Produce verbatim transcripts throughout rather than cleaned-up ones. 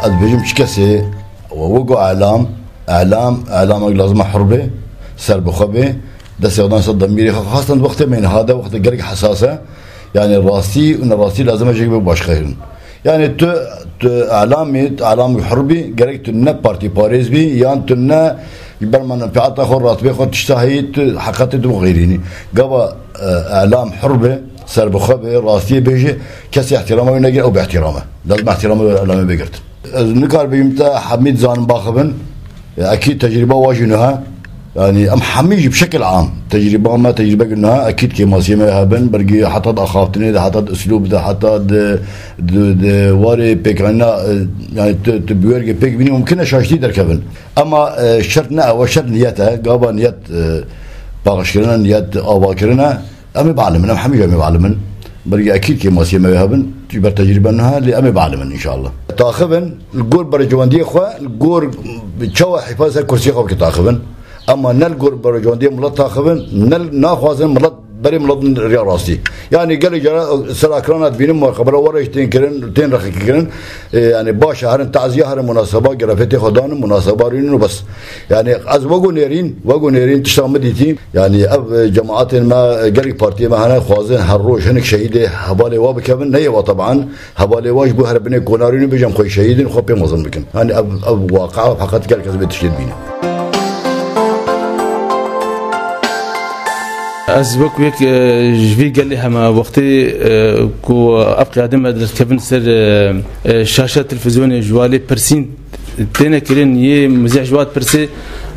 Ez dibêjim çi kesê we wego elam, elam, elamek lazim e hur bê, serbixwe bê, destê xwe dan ser demîrê xwe, xasten wextê me niha de, wextê gelek hesas e. Yani rastî û nerastî lazim e jêkê bê başqe kirin. Yani tu, tu elamî, tu elamî hur bî, gerek tu ne partîparêz bî, yan tu ne ji ber menfeeta xwe, ratibê xwe tişta heyî, tu heqetê tu bixêrînî. Gava, e, elam hur be, serbixwe be, rastiyê bêje, kesê ihtirama wê negire, ew bi ihtiram e. Lazim ihtirama wê elamê bê girtin. Ez nikar bêjim te hemî dizanin baxivin. Ekîd tecrîba wa jî niha. Yani em hemî jî bi şekil am. Tecrîba me, tecrîbek niha, ekîd kêmasiyê me hebin, bergî heta di axaftinê de, heta di uslûb de, heta di, di, di warê pêkanîna, e, yani tu, tu bi wergê pêk bînî, mumkin e şaştî derkevin. Ama, e, şert ne ew e, şert niyet e. Gava niyet, e, paqijkirin e, niyet avakirin e. Em ê bialimin, em hemî em ê bialimin. Belkî ekîd kêmasiyê me wê hebin, ji ber tecrîbe niha, lê em ê bialimin înşallah. Taxivin, li gor berjewendiyê xwe, li gor çawa hîfaz ser kursiyê xwe bike taxivin. Ama ne li gor berjewendiyê milet taxivin, ne naxwazin milet berê miletin riya rastî. Yani gelek cara ser ekrana dibînim, xebera we re jî tên kirin, tên rexekî kirin. E, yani baş e, herin taziya, herin munaseba, gerefetê xwe danin, munaseba rûnin û bes. Yani ez wego nêrîn, wego nêrîn tişta min dîtî. Yani ev, e, cemaatên me, e, gelek partiyê me hene, xwazin her roj hinek şehîdê hevalê wa bikevin, ne yê wa teban. Hevalê wa ji bo her binê konarî ne bêjin xwe şehîdin, xwe pê mezin bikin. Yani ev, ev waqia, ev heqet gelek ez vê tiştê dibînim. Ez wek yek, e, ji vî gelê heme wextê, e, ku ev qiyadê me derdikevin ser, e, e, şaşa televîzyonê ji walê pirsîn têne kirin, yê mizeh ji wat pirsê,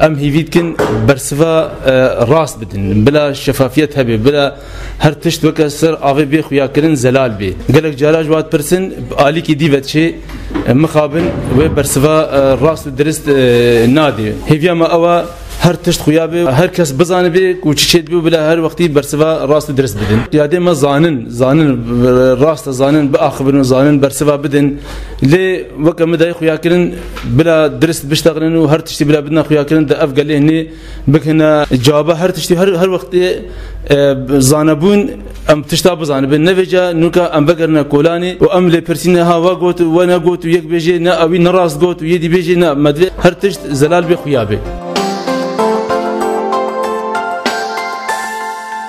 em hîvî dikin bersiva, e, rast bidin. Bila şefafiyet hebe, bila her tişt weke ser avê bê xuyakirin zelal bê. Gelek cara ji wat pirsin, alîkî dî ve diçê, e, mixabin wê bersiva, e, rast û dirist, e, nadê. Hêviya me ew e, her tişt xuya be, her kes bizanibe ku çi çêdibe û bila her wextî bersiva rast û dirist bidin. Qiyadê me zanin, zanin, rast e, zanin biaxivin û zanin bersiva bidin. Lê weke min dayê xuyakirin, bila dirist biştexilin û her tiştî bila bidina xuyakirin, di ev gelê hinê bigihine caba her tiştî, her, her wextê, e, zanebûn, em tişta bizanibin. Nevêca nûka em vegerine kolanê û em lê pirsîne ha wa got û we negot û yek bêjê ne ewî nerast got û yê dî bêjê ne, me divê her tişt zelal bê xuya bê.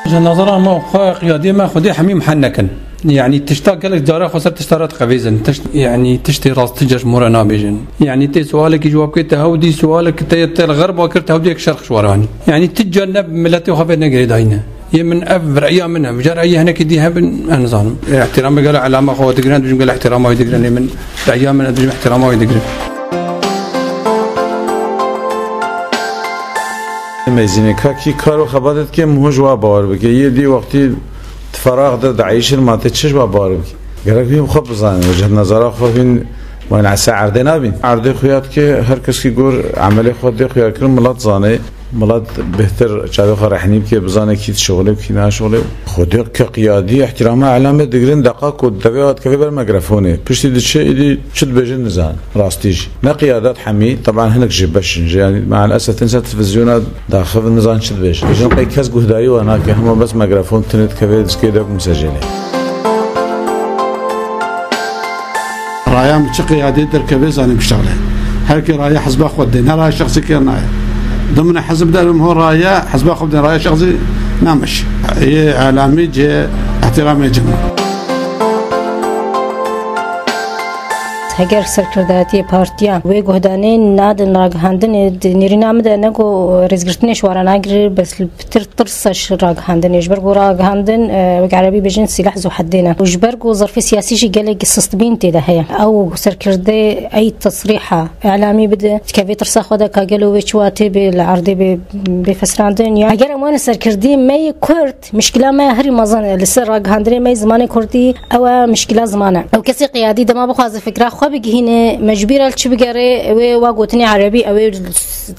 Ji nezera me û xwe qiyadê me Xwedê hemî mihen nekin. Yani tişta gelek cara xwe ser tişta re diqevêzin. Tişt, yani tiştê rast ti cem ji min re nabêjin. Yani tê sualekî ji we bikê te hewdî sualek te ye te li xerba kir te hewdî yek şerq ji we re anî. Yani ti cem ne miletê xwe vê negirê dayîne. Yê min ev reya min e. Vêca reyê hinekî dî hebin, ez nizanim. Îhtîramê gelo elama xwe digirin, dijim gelo îhtîrama wê digirin. Yê min reya min e, dijim îhtîrama wê digirin. Mêzînê ka kî kar û xebatê dike, min hûn ji wa bawer bike. Yê dî wextî di ferax de dieyşin, ma tê çi ji wa bawer bike? Gerek hûn xwe bizanîn, wecih nezara xwe hûn, wan esa erdê nabîn. Erdê xuya dike, her kes kî gor emelê xwe dê xuya kirin, milet zanê. Milet bêhtir çavê xwe rehnî bike, bizane kî dişixulê û kî naşixulê. Xwedê ke qiyadî îhtîrama elamê digirin, deqa ku devê hat kevê ber megrefonê. Piştî diçe, êdî çi dibêje nizan. Rastî jî. Ne qiyadet hemî, teban hinek jî beş in jî. Yani, meal esef, tin ser televîzyona daxivin nizan çi dibêje. Jin qey kes guhdarî we nake, hema bes megrefon tinê dikeve, dişkê de kum secêlê. Raya min çi qiyadê derkeve zanî biştaxle. Her kê raya hizba xwe dê, ne raya şexsî kê nayê. Dimine hizb de min ho raya hizba xwe dê, raya şexsî namiş. Yê elamî cê ihtiramê cem. Heger serkirdayetiyê partiya wê guhdanê nadin ragihandinê, di nêrîna min de ne ku rêzgirtinê ji wan re nagire, bes pitir tirsa ji ragihandinê. Ji ber ku ragihandin, e, wek erebî bêjin sîlah zu heddê ne. Û ji ber ku zerfê siyasî jî gelek sistemîn tê de heye. Ew serkirdê ey tesrîha îlamî bide, dikeve tirsa xwe de ka gelo wê çi watê bê li erdê bê, bê fesirandin ya. Eger em wene serkirdî me yê Kurd, mişkila me herî mezin e. Li ser ragihandinê me yê zimanê Kurdî, ew e mişkila ziman e. Ew kesê qiyadî dema bixwaze fikra xwe bigihîne, mecbûr e çi bigere, wê wa gotinê erebî, ew ê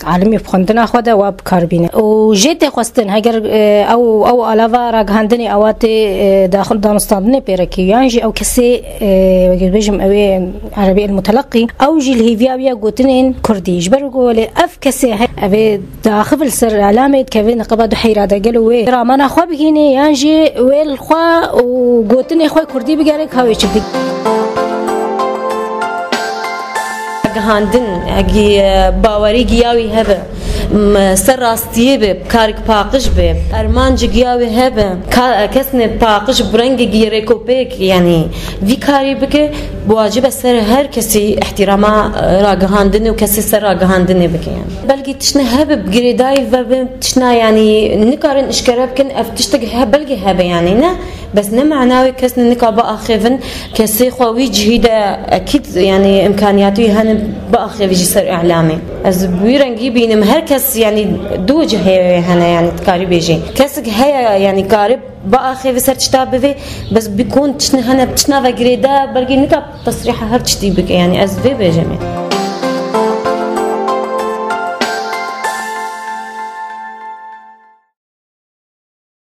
alimê xwendina xwe de wa bi kar bîne. Û jê tê xwestin, heger, e, ew, ew alava ragihandinê ewa tê, e, daxil danûstandinê pêrekî, yan jî ew kesê, e, wekî bêjim, ew ê erebî el-mutelaqî, ew jî li hêviya wî ye gotinên kurdî. Ji ber ku lê ev kesê he-, ev ê daxivil ser elamê dikeve niqaba du heyra de gelo wê ramana xwe bigihîne, yan jî wê li xwe û gotinê xwe kurdî bigere ka wê çi bigihîne. Gihandin, egî, e, bawerî giya wî hebe, m-, ser rastiyê be, karek paqij be, ermancik giya wî hebe, ka-, kesne paqij bi rengekî rêkopêk, yanî vî karî bike, bi wacib e ser her kesî ihtirama, e, ragihandinê û kesê ser ragihandinê bike, yanî. Belkî tiştine hebe bi girêdayî ve be, tiştine, yanî, nikarin işkere bikin, ev tiştek he-, belkî hebe, yanî, ne? Bes ne mana wê kes ne nika biaxêvin, kesê xwe wî cihî de ekîd, yanî, imkaniyatî hene biaxêvî ji ser îlamê. Ez bi wî rengî bînim, her kes, yanî, du cihê wê hene, yanî, dikarî bêjî. Kesek heye, yanî, karib biaxêvî ser tişta bivê, bes bi kon tiştine hene, tiştine ve girêde, belkî nika tesrîha her tiştî bike, yanî, ez vê bêjim ê.